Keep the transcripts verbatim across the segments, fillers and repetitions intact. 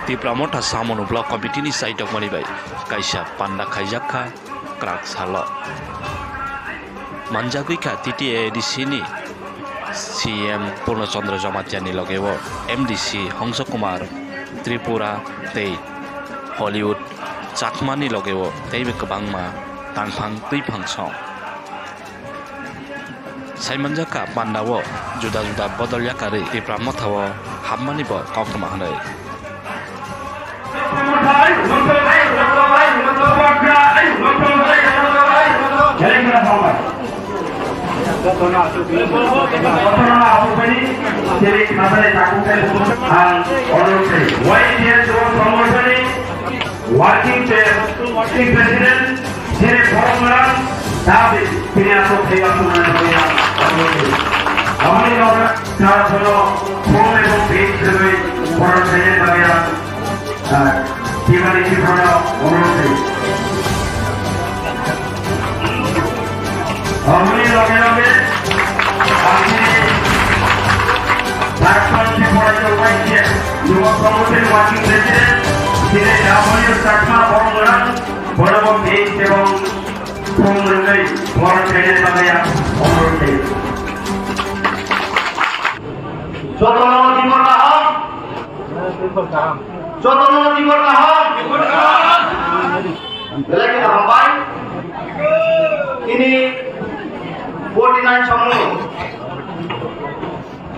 Tipra Motha Samung Block Committee ni saitokmani bai kaisa panda khaijak kha kwrak salo. Manjagwi kha T T A A D C ni C M Purno Chandra Jamatia ni loge o M D C Hongso Kumar Tripura tei Hollywood Chakma ni loge o teibo kwbangma tangphang twiphang song. Saimanjak kha panda o juda juda bodol yakarwi Tipra Motha o hapmani bo koktwma hwnwi. Working Pre-, Working President, sini Borok Ngarang, David, sini aku thaiba tunai bagwi ang, aboni nokra, sar sono, phone ebong page khwlwi, borok thaiba bagwi ang, ah, tibani kiphano, onurok khlai. Aboni loge loge, ang sini, Dakpan Tripura Youth Council, Yuwa Council Working President, sini W Chakma Borok Ngarang, Bonobo page ebong phone rwgwi borok khaina bagwi ang onurok khlaio. Jotono Tripura kaham. Jotono Tripura kaham. Belai khe hambai. Ini forty nine Samung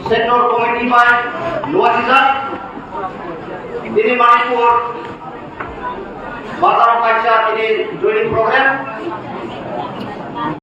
Central Committee bai luwajijak. Ini Manipur bazar kaisa ini joining program.